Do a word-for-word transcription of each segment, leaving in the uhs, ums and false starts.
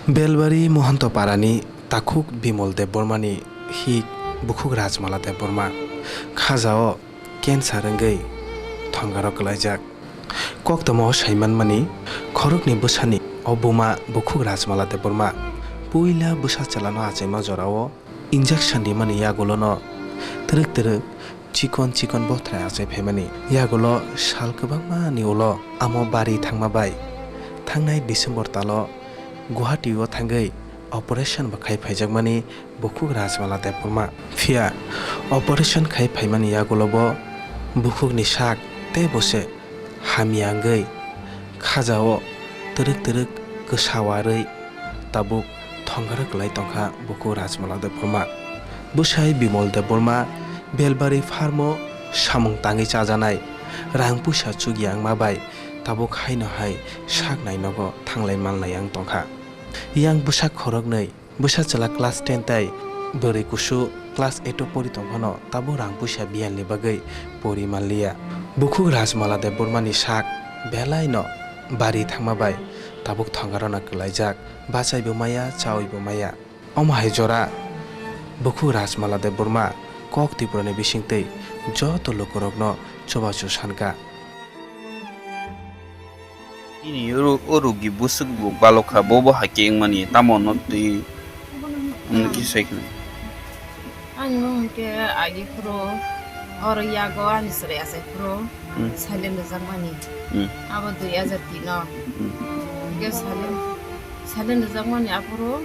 Belbari Mohonto Parani takhuk Bimol Debbarmani hik bukhuk Rajmala Debbarma khajao cancer wngwi thongaro kwlaijak. Koktwmao saimanmani khorokni bwsani o buma bukhuk Rajmala Debbarma puila bwsa chwlano achaima jorao injection rimani yagulono twrwk twrwk chikon chikon bothrai achai phaimani. Yagulo sal kwbangmani ulo amo bari thangma bai thangnai December talo Guwahati o thangwi operation bo khai phaijakmani bukhuk Rajmala Debbarma. Phiya operation khai phaimani yagulo bo bukhukni sak tei bo se hamya wngwi khajao twrwk twrwk kwsa warwi tabuk thongaro kwlai tongkha bukhuk Rajmala Debbarma. Bwsai Bimol Debbarma Belbari farmo samung tangwi chajanai rang puisa chukya wngma bai tabuk haino hai sak nai nogo thanglai malnai wng tongkha. Yang bwsa khoroknwi, bwsa chwla class ten tai bwrwi kusu class eight o pori tongphano tabuk rang puisa biyanni bagwi pori manliya. Bukhuk Rajmala Debbarmani sak belaino bari thangma bai tabuk thongarona kwlaijak, bachaibo maya, chawibo maya. Omo hai jora bukhuk Rajmala Debbarma kok Tripurani bisingtwi joto lukurokno chubachu sankha. Nini oro, o rugi bwswk bo balok kha, bo bo hai khe wngmani, tamo no twi wngkhe sai khna. Ani mung hwnkhe agi phuru oro yago ani chwrai achai phuru Hmm. Silent rwjakmani. Hmm. Abo dui hajar tin o. Hmm. Hwnkhe silent, silent rwjakmani aphuru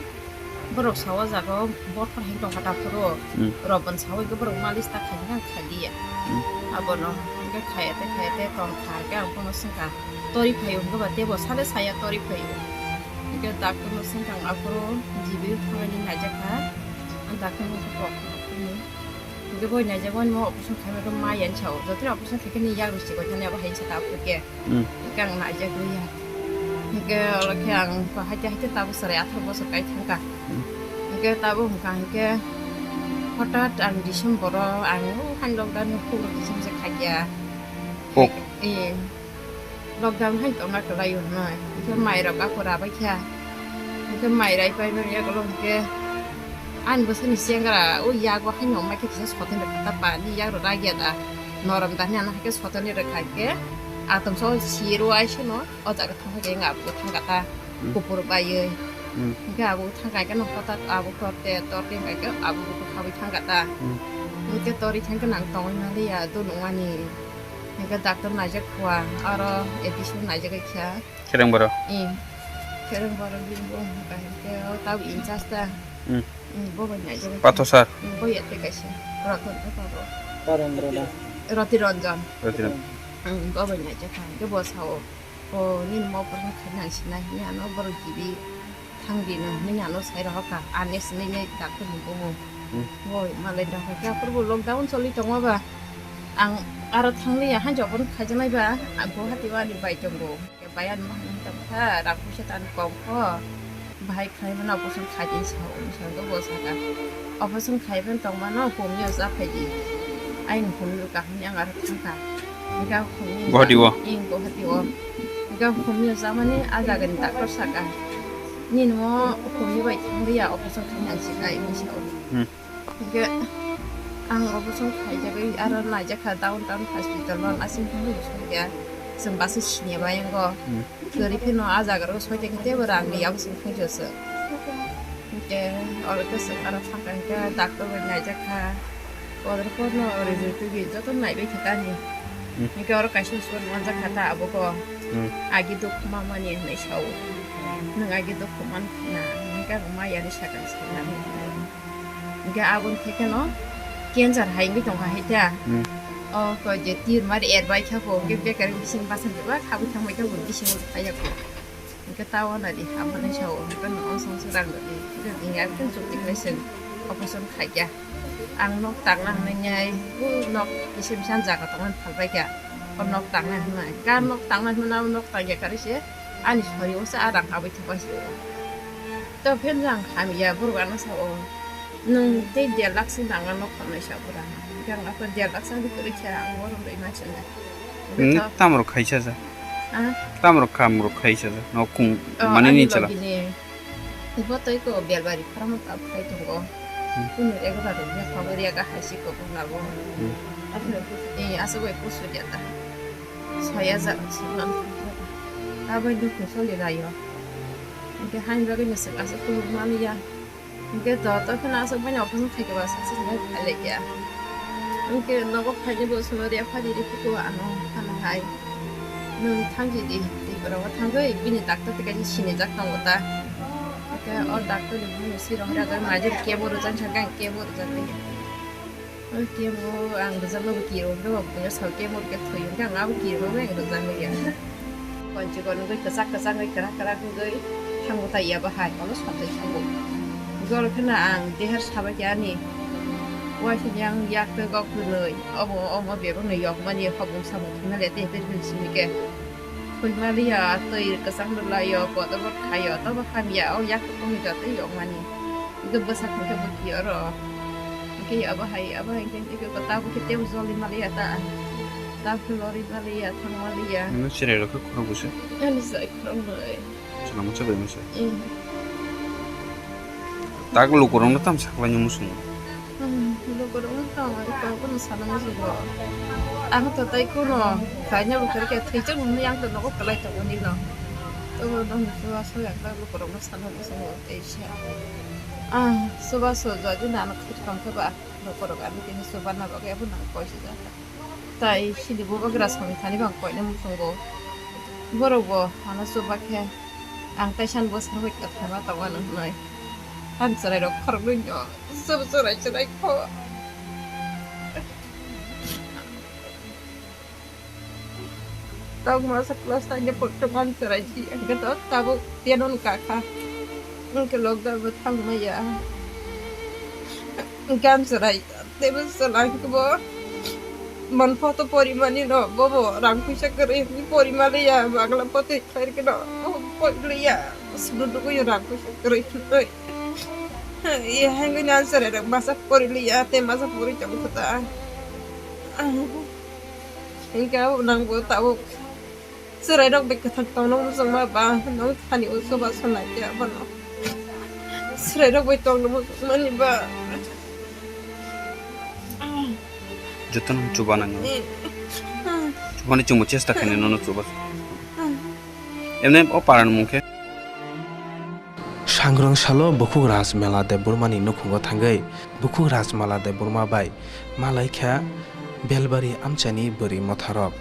borok sao jaga o bothor hai tongkha ta phuru. Hmm. Robon sao hwnkhe borok malis ta khaina khailiya. Hmm. Abono hwnkhe khaya tei khaya tei tong kha hwnkhe ang bono swngkha. Tori phaio hwnkhe ba teibo sale saya tori phaio. Hwnkhe doctor no swngkha ang aphuru G B o thangwi naijakha. Ang doctor no kok kok khe ni. Hwnkhe boi naijakmani mo operation khaima khe ma yani sao. Jotono operation khaikhe ni yak rwsiko thani abo hai saka aphuru khe. Hmm. Hwnkhe ang naijakliya. Hwnkhe oro khe ang haite haite tabuk chwrai atharo bosor kai thangkha. Hmm. Hwnkhe tabuk hwnkha hwnkhe hothat ang December o ang o hani lockdown ni khuk rok kisa misa khaikha. Kok. Ee. Lockdown hai tongna kwlai o hwnwi. Hwnkhe mairok aphuru rabaikha. Hwnkhe mai rai paimani yagulo hwnkhe ani bwsani chengra o yago haino hwnkhe kisa sotoni rwkha ta pani yagrok ragya da. Norom da hwnwi ano hwnkhe sotoni rwkha hwnkhe atomsa o siro aisino o jaga thangkha khe wngkha abo thangkha ta. Hmm. Kupur baiwi. Hmm. Hwnkhe abo thangkha khe nokha ta abo torte torte hwnkha khe abo bukhuk habwi thangkha ta. Hmm. Hwnkhe tori thangkhe nang tongwi manliya dulungmani. Hwnkhe doctor naijak khua, aro A P C o naijagwi kha. Khereng borok? Ee. Khereng borok bini bo hwnkha hwnkhe o tabuk in charge ta. Hmm. Hmm, bo bai naijagwi kha. Pathosa? Hmm, bo yate kaisa. Roton khe pabo. Tarendra da. Roti Ranjan. Roti Ranjan. Hmm, bo bai naijak kha hwnkhe bo sao. O, nini mo operation khaina nang sinai hwnwi ano borok gibi. Thang di no hwnwi ano sai rohor kha, ani sini ni doctor ni bumo. Hmm. Bo malai rohor khe, aphuru bo lockdown choli tongo ba. Ang aro thang liya, han jokon khaijaknai ba, ang Guwahati o ani bai tongo. Bai ani ma hwnwi tong kha, rang puisa tani kom kho. Bahai khai mano operation khai di sa, operation to bo saka. Operation khai ban tong mano, humni o cha phai di. Aini humni kaham ni ang aro thang kha. Hingke ang humni Guwahati o? Ing Guwahati o. Hingke ang humni o cha mani, a jaga ni doctor saka. Nini mo humni bai thang liya, operation khaina ang sinai, hinwi sa o. Hmm. Hingke ang operation khaijagwi aro naijakha downtown hospital o, asing thangwi songya. Chwng bus o siniya bai ango. Hmm. Kwrwi pheno a jaga ro soite khe teibo rang ri, abo chwng thangwi se. Hingke oro khe chwng aro thangkha hingke doctor bai naijakha. Order porno result tubui joto naibai khe tani. Hmm. Hingke oro kaisa suwar manjak kha ta abo bo. Hmm. Agi dukhu ma mani hinui sao. Nwng agi dukhu man na, hingke ang ma yani sakang saknani. Hingke aboni khe kheno cancer hai wngwi tongkha hai ta. Hmm. O koi je tir mar er bai kha bo, hingke bekar bising basan ba khabui thangbai kha bo bising bai phai ya kho. Hingke ta wana di, abo nai sao, hingke no onsong se rang di, hingke bini abo khe chukti khai se operation khai kha. Ang nok tangna hwnwi nai, bo nok kisa misa jaga tongmani phalbai kha. O nok tangna hwnwi, ka nok tangna hwnwi, nok tangya kari se, ani sori o sa rang habwi thangbai se. To phen jang hamya, borok ano sao, nwng tei der lakh se nang nok tangna sao borok. Hingke ang ako der lakh se kwrwi kha, ang borok rwi ma se nai. Hmm, tamrok khaisa ja. Ah? Tamrok kamrok khaisa ja. No kung Oh, mani ani ni chala. Logini. Bo tei ko belbari khorang ta phai tongo. Hmm. Kunu ego ba rok ya khobor ya ga hai si ko bung abo. Hmm. Aswk bai kusu ya ta. Soya ja suna. Abai dukhu soli layo. Hingke hain bagwi no se aswk kuluk mani ya. Hingke to, to kheno aswk bai no operation khai khe ba success bai phai lai khe. Hingke nogo phaini bo suno ria phari ri khe ko ano phano hai. Nwng thangji di, di borok o thangwi bini doctor tei kaisa sinijak tongo ta. Hingke o doctor ni bumung siro hwra gwi major kebo rwjak sakha, kebo rwjak ri. O kebo ang rwjakma bo kiro hwnkhe bo buino sao kebo hwnkhe thwi hwnkhe ang abo kiro bo ang rwjakma ya. Konchi konogwi kwchak kwchak wngwi kwrak kwrak wngwi thango ta ya bahai ono satai thango. Gol kheno ang deher sabai khe ani waisini ang yak tei gok hwnwi obo omo bebakno yokmani hobung samung thwima le tei tei simi khe. Thwimaliya, twi kwchang rwlaio, kotor bo khaio, tobo hamya, o yak tongni da tei yokmani. Ido bwsak hwnkhe bwkhi oro. Hwnkhe abo hai, abo hai hwnkhe tei ko tabuk khe tebo joli maliya ta. Tabuk khe lori maliya, thang maliya. Ano cherai rok khe khorok busa. Ano sai khorok noi. Chwla masa bai masa. Mm. Tak lukurokno tam saklaini musungo. Hmm, lukurokno tamo iko bono sana muchungo. Ang to tei kuno kaina bukhari khe thwichak nungwi ang to nogo kwlai tongo nino. Tobo nokni chubaso yang ta lukurokno sana muchungo teisa. Ah, chubaso jodi nana khwtwng khe ba lukurok ani tini chubana bagwi abono ang koisijak. Tai sini bubagra songni thani bang koina muchungo. Borok bo ano chuba khe ang taisan bwskango kathama tongo ano hwnwi. Ang chwrairok khoroknwi no. Sub chwrai chwrai kho. Tok masa class nine ni pokto man chwrai si, hwnkhe to tabuk ten on kakha. Hwnkhe lockdown bo thangmaya. Hwnkhe ang chwrai teibo chwla hwnkhe bo man photo porimani no, bobo rang puisa kwrwi hwnkhe porimaliya, bagla photo khlairokhe no, poriliya, sunu nugwi rang puisa kwrwi hwnkhe. Ye hangwi ni answer rok masa pori liya, te masa pori tong khuta. Hingke abo nang bo tabuk chwrai rok bai kwthang tong nang muchungma ba nang thani o chuba swnai khe abono. Chwrai rok bai tong nang muchungmani ba. Jotono chuba nango. Chubani chwngbo chesta khainai nono chuba. Emne o parani mung khe. Sangrong salo bukhuk Rajmala Debbarmani nukhungo thangwi bukhuk Rajmala Debbarma bai malai kha Belbari amchaini bwrwi motharok.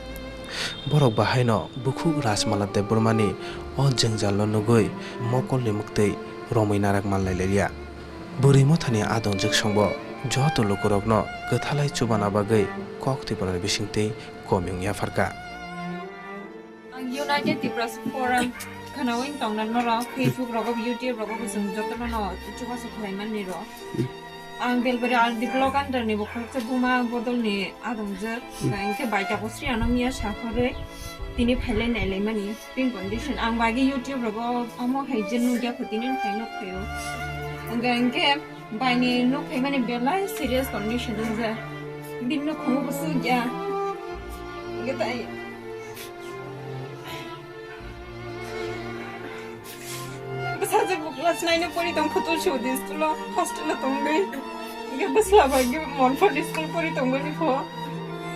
Borok bahaino bukhuk Rajmala Debbarmani o jwngjalno nugwi mokolni mwktwi romwi narak manlai liya. Bwrwi mothani adongjwk songbo joto lukurokno kwthalai chubana bagwi kok twipanani bisingtwi komi wng yapharkha. Ang United Tiprasa Forum khwnaui tongna norok Facebook rogo, YouTube rogo bo chwng jotono no chubachu khlai mani rw. Ang Belbari R D block under ni bo khoroksa buma bodol ni adongjwk. Hwnkhe bai tabuk sri ano miya sakhorwi tini phailai nailai mani pin condition. Ang bagi YouTube rogo omo hai je nukya kho tini phai nuk phaio. Hwnkhe hwnkhe bai ni nuk phai mani belai serious condition wngjak. Bini nukhungo bo sukya. Hwnkhe tai Bwsajwk bo class nine o pori tong kho, Tulsi Udi school o hostel o tongwi. Hwnkhe bwsla bai khe Montfort school pori tongmani pho.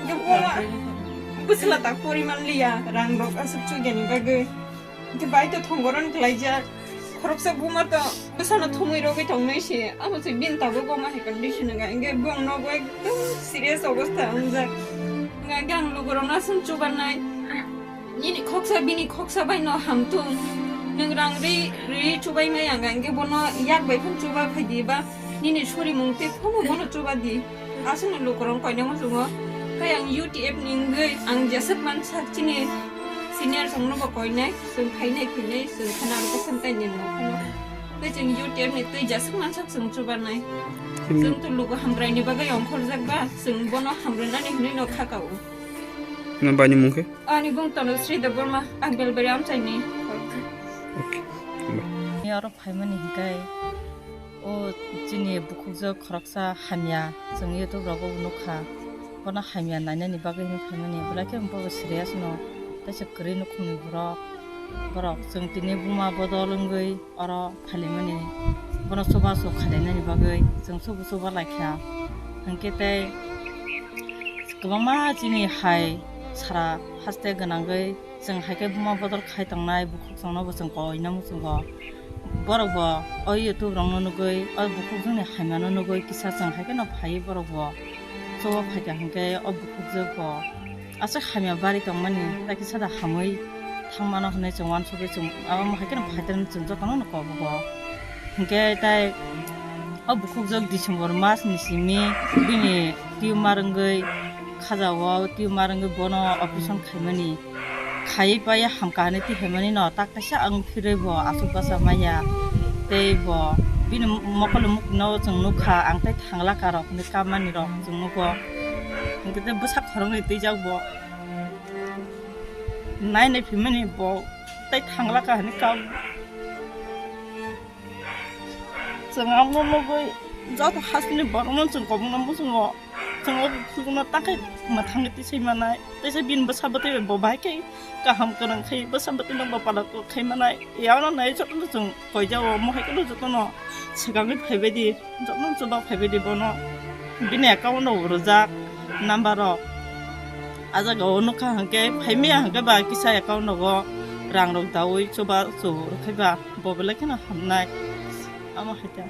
Hwnkhe buma bwsla tak pori manliya, rang rok aswk chugyani bagwi. Hwnkhe bai to thongorok klaijak. Khoroksa buma to bwsano thumwi rogwi tongnai se. Abo se bini tabuk bo ma hai condition wngkha. Hwnkhe bongno bo ekdom serious obostha wngjak. Hwnkhe ang lugurokno aswk chubanai. Nini khoksa bini khoksa bai no hamtung. Nwng rang ri, ri chubai mai ang, ang khe bono yak bai phano chuba phai di ba. Nini suri mung tei phano bono chuba di. Aswk no lukurok koinai muchungo. Tei ang U T F ni wngwi ang jeswk mansak chini senior songno bo koinai. Chwng phainai phinai chwng khana rwkhe santai ni no phano. Tei chwng U T F ni twi jeswk mansak chwng chubanai. Hmm. Chwng to luku hamkraini bagwi ongkhorjak ba chwng bono hamrwnani hinwi no khakao. Nang bai ni mung khe? Ani bung Tanusri Debbarma, ang Belbari amchaini. Okay. Bye. Ni oro phaimani hinkhe o chini bukhukjwk khoroksa hamya, chwng YouTube rogo bo nukha. Bono hamya nainani bagwi hinwi phaimani, belai khe bobo serious no, tei se kwrwi nukhungni borok. Borok chwng tini buma bodol wngwi oro phalimani, bono chubachu khailainani bagwi chwng chubu chuba laikha. Hinkhe tei kwbangma chini hai sara haste gwnangwi chwng hai khe buma bodol khai tongnai bukhuk chwngno bo chwng koi na muchungo. Borok bo o YouTube rokno nugwi, o bukhuk jwngni haimano nugwi kisa chwng hai kheno phaiwi borok bo chuba phaikha hinkhe o bukhuk jwk bo aswk hamya bari tongmani, tai kisa da hamwi thangmano hwnwi chwng uansugwi chwng abo hai kheno phaitani chwng jotono no kobogo. Hinkhe tai o bukhuk jwk December mas ni simi bini tumor wngwi khajao, tumor wngwi bono operation khaimani. Khaiwi paiya hamkha hinwi twi phaimani no tak kaisa ang phirwi bo aswk bwsa maya. Tei bo bini mokol mukno chwng nukha, ang tei thangla karok hinwi kammani rok chwng nugo. Hinkhe tei bwsa khoroknwi twijak bo. Nai nai phimani bo tei thangla ka hinwi kam. Chwng amo nugwi joto hasteni borokno chwng kobongno muchungo. Chwng o bukhukno takhai mwthangwi tisai manai. Teisa bini bwsa bwtwi bai bo bahai khe kaham kwrwng khai bwsa bwtwino bo pala kok khai manai. Yaono nai jotono chwng koijao mohai kheno jotono swkangwi phaibaidi. Jotono chuba phaibaidi bono. Bini account rok rwjak number rok. A jaga o nukha hinkhe phaimaya hinkhe ba kisa account rogo rang rok daui chuba chu rwkhaiba bo belai kheno hamnai. Amo hai khe.